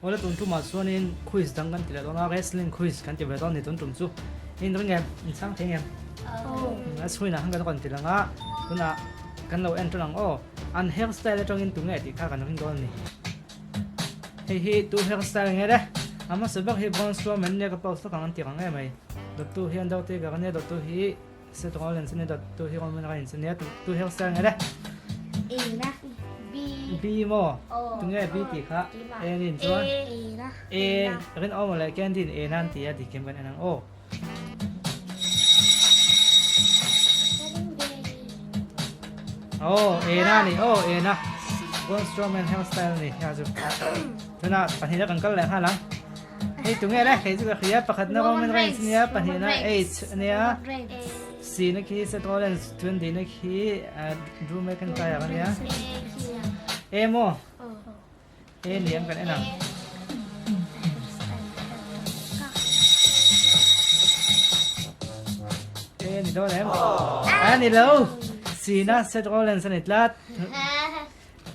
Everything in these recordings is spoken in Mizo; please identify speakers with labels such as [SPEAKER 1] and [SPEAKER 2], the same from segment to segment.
[SPEAKER 1] Awle tun tumah chuanin quiz dang kan ti leh dawn a, wrestling quiz kan ti ve dawn a ni tun tum chu. In ring em? In chhang thei em? A chhuinah khan kan rawn ti lang a, tunah kan lo en tan ang aw. An hair style atangin tunge tih kha kan ring dawn a ni. Hei hi tu hair style nge le? A hmasa ber hi Braun Strowman nia ka post lawk ang an ti rang em mai. Dawttu hi Undertaker ania dawttu hi Seth Rollins ania dawttu hi Roman Reigns ania tu hair style nge le?
[SPEAKER 2] A na B
[SPEAKER 1] B maw? Tunge B tih kha? A nin chuan A Rinawma leh Candy in A nan ti a dik em kan en ang aw. Oh, ena ni. Oh, ena. Braun Strowman hairstyle ni. Ya chu. Tuna pahnih kan kal leh nghal ang. Hei tunge le, hei chu ka hria pakhat na Roman Reigns nia, pahnih na H nia. C na khi Seth Rollins, chuan D na khi Drew McIntyre ania. A mo. E niang kan en ang. E ni dawn em? A ni lo. Sina Seth Rollins a ni tlat.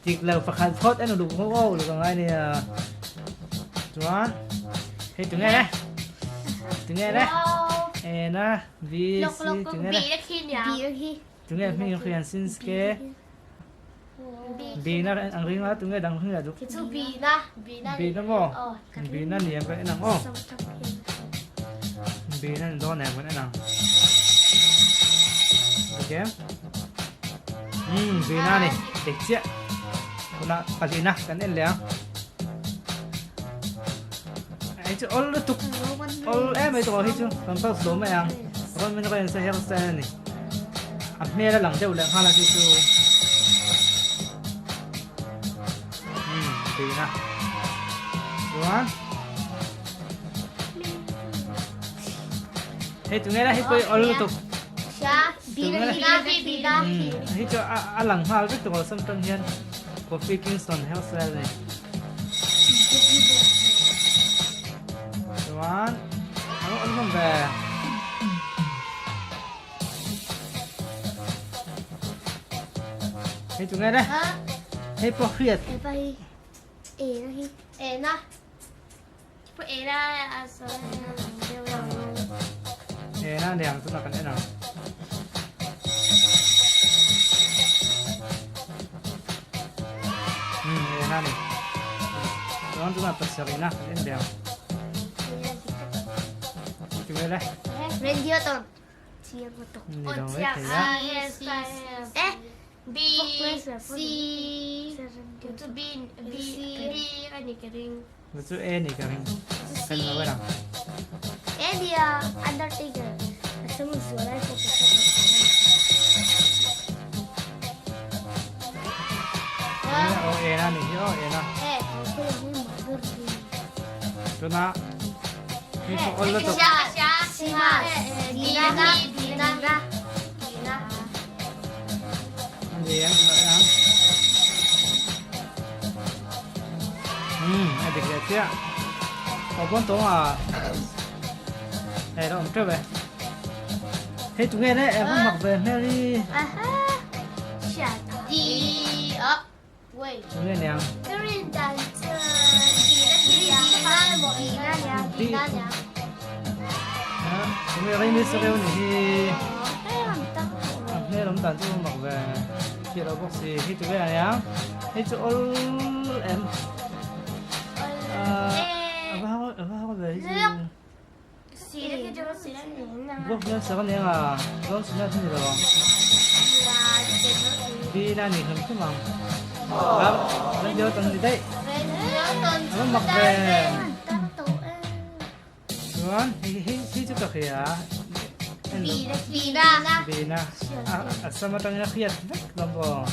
[SPEAKER 1] Dik lo pakhat phawt en uluk ho o uluk angai nia. Chuan hei tunge le? Tunge le? E na B C tunge le? Tunge hming hian Shinsuke. Bina ang ring a tunge dang hring la duh.
[SPEAKER 2] Chu Bina, Bina.
[SPEAKER 1] Bina maw? Bina ni em kan en ang aw. Bina ni dawn em kan en ang. Okay. Hmm, Bina ni. Dik chiah. Tuna palina kan en leh ang. Ai chu ol lutuk. Ol em mai tawh hi chu. Kan post lo mai ang. Rawn min rawn sa her style ani. A hmel a lang deuh leh nghal a chu chu. Hmm, tihna. Chuan. Hei tunge la hei pawh ol lutuk.
[SPEAKER 2] Tunge la.
[SPEAKER 1] Hmm, hei chu a lang nghal vek tawh awlsam tang hian Kofi Kingston hairstyle ani. Chuan a lo awm ve. Hei tunge le? Hei pawh hriat.
[SPEAKER 2] Hei pawh hi e na hi. E na. Pawh e na a sawi
[SPEAKER 1] E na niang chu na kan en ang. Hmm, e na ni. Chuan tuna pasarih na kan en ve ang. Tunge le?
[SPEAKER 2] Randy Orton. Chiang lutuk.
[SPEAKER 1] Ni lo mai thei a.
[SPEAKER 2] Eh, B C chu B B B ani ka ring.
[SPEAKER 1] Chu A ni ka ring. Kan lo ang.
[SPEAKER 2] A dia Undertaker. Asam zualai ko ko.
[SPEAKER 1] O A na ni hi o A na.
[SPEAKER 2] Eh,
[SPEAKER 1] Tuna Hei chu awl lutuk. Hmm, a dik leh chiah. Aw pawn tawng a hei lo awm teuh e. Hei tunge le e hmang mak ve hmel hi. Tunge niang. Tunge rei mi sa reu ni hi. A hmel awm dan chu mak ve. Khi lo bawk si. Hei tunge niang. Hei chu awl em. A va a va hau ve hi chu. Brock Lesnar aniang a, John Cena chu ni lo ang. Dina ni hlum hlum ang. Randy Orton ni daih. A va mak ve. Chuan hei hei hei chu ka hria. Bina. A sam atangin a hriat vek lam aw.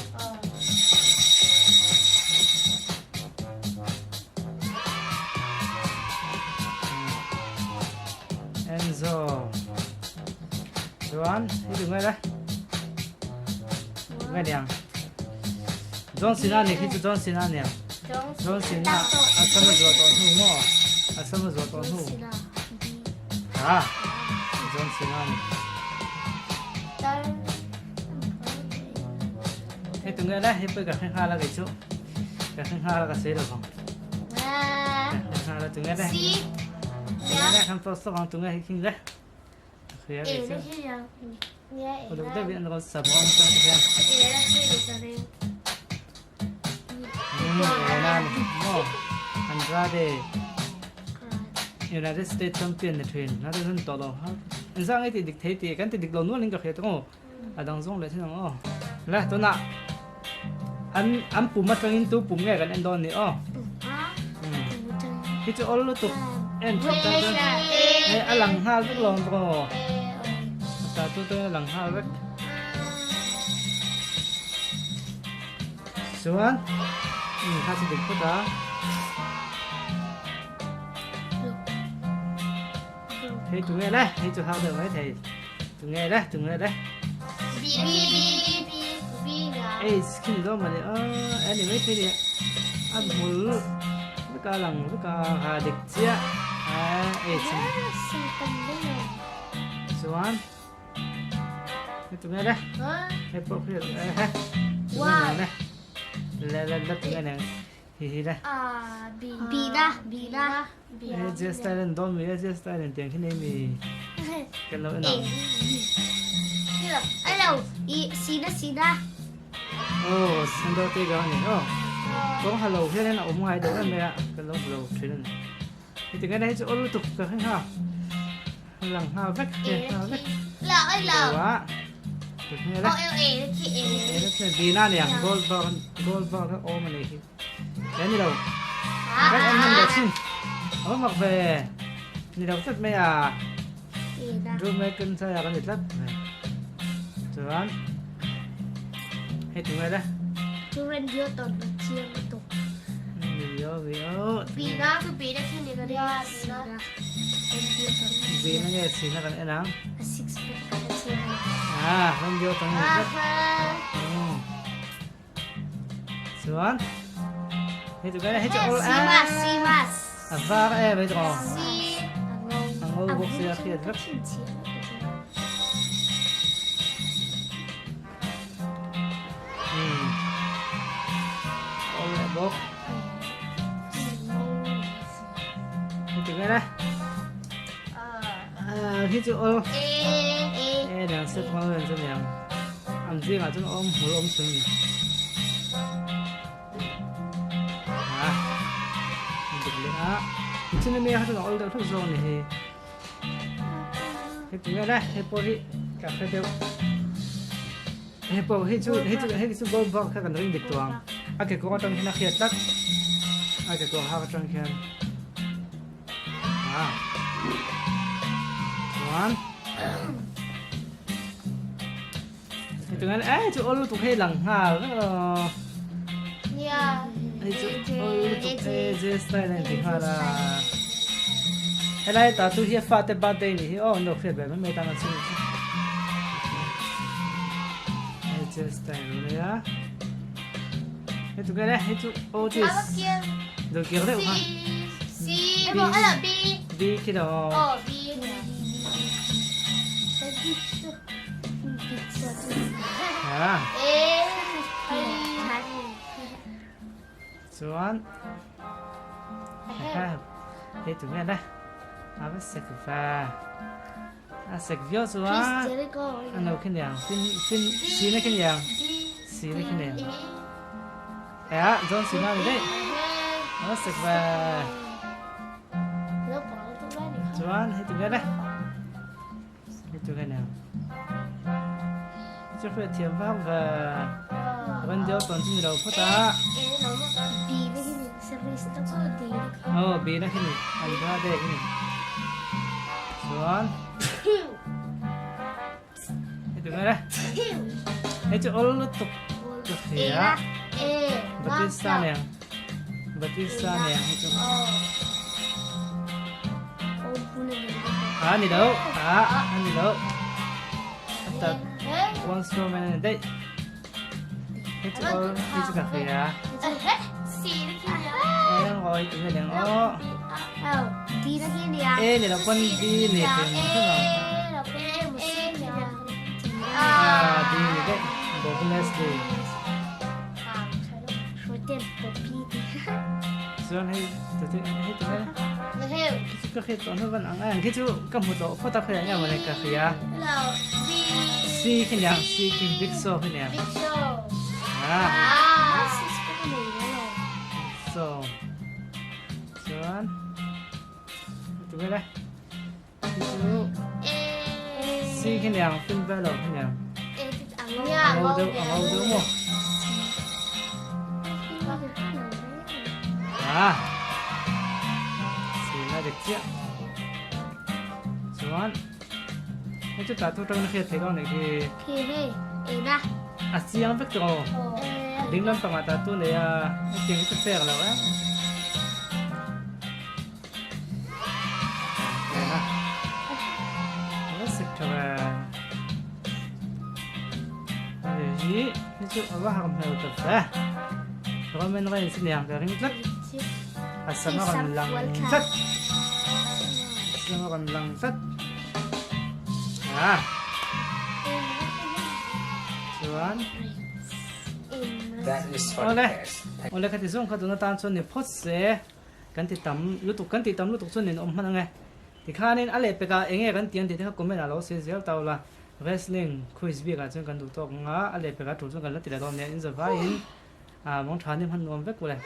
[SPEAKER 1] Enzo Chuan hei tu nge le nge niang John Cena ni khi chu John Cena niang John Cena a sama zuah tawh hnu maw a sama zuah tawh hnu ha John Cena ni hei tu nge le hei pawh ka hre nghal a kei chu Ka hre nghal a ka sawi lo vang. Tunge le.
[SPEAKER 2] C.
[SPEAKER 1] Tunge le kan first lawk ang tunge hi khing le. Khia
[SPEAKER 2] E
[SPEAKER 1] ke
[SPEAKER 2] na
[SPEAKER 1] chu.
[SPEAKER 2] khi ya. Nia E
[SPEAKER 1] Uluk
[SPEAKER 2] na.
[SPEAKER 1] deuh in an rawn sa bawk ang chuan tikhian.
[SPEAKER 2] E na khi ni ka ring.
[SPEAKER 1] E na ni maw. Andrade United States champion ni thin. Na te hun tawh lo. Engzah nge tih dik thei tih kan ti dik lo nual in ka hria tawh ang aw. A dang zawng leh thin ang aw. Le tunah an an pum atangin tu pum nge kan en dawn ni aw. Hi chu awl lutuk en that tan chuan hei a lang nghal vek lo ang bawk aw. A ta tu te a lang nghal vek. Chuan kha chu dik phawt a. Hei tu nge le, hei chu hau deuh mai thei. Tu nge le, tu nge le.
[SPEAKER 2] B B B B B na.
[SPEAKER 1] Ei skin do mani a ani mai thei ni. A hmul veka lang veka ha dik chiah. A ei chu. Chuan hei tu nge le. Hei pawh khi he. Tu nge le. Le le le tu nge neng. Hi hi le.
[SPEAKER 2] B B na B na.
[SPEAKER 1] AJ style an dawn mi AJ style in tiang khi nei mi kan lo en ang.
[SPEAKER 2] Hello, i C na C na.
[SPEAKER 1] Oh, sando te ga ni oh. Kawng ha lo hian in a awm ngai deuh em mai a, kan lo hmu lo thin a ni. Heti ngai hi chu awl lutuk ka hre ngha. Lang ngha vek te ngha vek.
[SPEAKER 2] La oi la.
[SPEAKER 1] Wa. Tu nge la.
[SPEAKER 2] Oh, e khi e.
[SPEAKER 1] E na che bi na niang gold bar gold bar ka awm ani hi. He ni lo. Kan en hman leh thin. A va mak ve. Ni lo tlat mai a. Drew McIntyre a ni tlat mai. Chuan hei tu nge le.
[SPEAKER 2] Chu Randy Orton a chiang lutuk.
[SPEAKER 1] Ni lo vi o.
[SPEAKER 2] Bi na chu bi na khi ni ka ring. Si na. Randy Orton.
[SPEAKER 1] Bi na nge si na kan en ang.
[SPEAKER 2] A six pack a chiang.
[SPEAKER 1] Ah, Randy Orton ni tlat. Chuan hei chu hei chu awl
[SPEAKER 2] Simas Simas
[SPEAKER 1] a var em hei chu aw
[SPEAKER 2] Si
[SPEAKER 1] a ngo bawk sia hriat vek awl leh bawk hei chu nge hei chu awl e dang set hmang vel chu niang an zingah chuan awm hmul awm chhun ni a dik leh a chumi mi kha chuan a awl deuh hlek zawk a ni hei hei tu nge le hei pawh hi ka hre deuh hei pawh hei chu hei chu hei chu gold bar kha kan ring dik tawh ang a kekawr atang hian a hriat tlat a kekawr hak atang khian. À. Chuan Hei tunga eh chu awl lutuk hei lang nghal vek lo.
[SPEAKER 2] Nia.
[SPEAKER 1] Hei chu awl lutuk AJ style a inti nghal a. Helai ta chu hi a fate birthday ni hi aw an lo hriat ve mai mai tan a chhung chu. AJ style a nia. Hei tunga le hei chu Otis. Dulkir deuh kha.
[SPEAKER 2] C emaw a la B.
[SPEAKER 1] B khi lo.
[SPEAKER 2] Aw B.
[SPEAKER 1] Ha.
[SPEAKER 2] E.
[SPEAKER 1] Chuan. Ha. Hei tu nge le. A va sek va. A sek viau chuan. An lo khi niang. Fin fin C na khi niang. C na khi niang. Ea, John Cena ni daih. A sek ve. Chuan hei tu nge le. Hei tu nge neu. Chu hriat thiam vak ve. Kan deu tawn chu ni lo phawt a. Oh, B na khi ni. Andrade khi ni. Chuan Hei tu nge le. Hei chu awl lutuk ka hria. Batista nen. Batista nen hei chu. A ni lo. A a ni lo. Ta one strong man ani daih. Hei chu awl hei chu ka hria. Eng awi tu nge leng aw. E ni lo pawn B ni thei ang theuh ang. Ah B ni daih Bobby Leslie. Chuan hei hei ti nge khi chu ka hriat tawh hnu van ang ang khi chu ka hmu tawh phawt a khawiah nge mawle ka hria. C khi niang C khi big show khi niang.
[SPEAKER 2] Big show.
[SPEAKER 1] Ah. So chuan ti nge le khi chu C khi niang Finn Balor khi niang. A ngo deuh a ngo deuh maw. À. Xì la dik chiah. Chuan hei chu tah thu tang na hriat thei dawn nih khi.
[SPEAKER 2] Khi hei e na.
[SPEAKER 1] A chiang vek tawh aw. Ding lam pangah tah tu nei a hetiang hi chu fair lo em. Hi hi chu a va har hmel ta ve. Roman Reigns niang ka ring tlat. A sam a rawn lang tlat. A sam a rawn lang tlat. Ah. Chuan
[SPEAKER 3] That is for the best.
[SPEAKER 1] Ole khati zawng kha tuna tan chuan ni phawt se. Kan ti tam lutuk, kan tih tam lutuk chuan nin awm hman ang e. Tikhanin a lehpek ah enge kan ti ang tih te kha comment ah lo sawi zel tau la. Wrestling quiz bik ah chuan kan duh tawk ang a, a lehpek ah tul chuan kan la ti leh dawn nia, in zavaiin ah mawng tha ni hman nuam vek ule.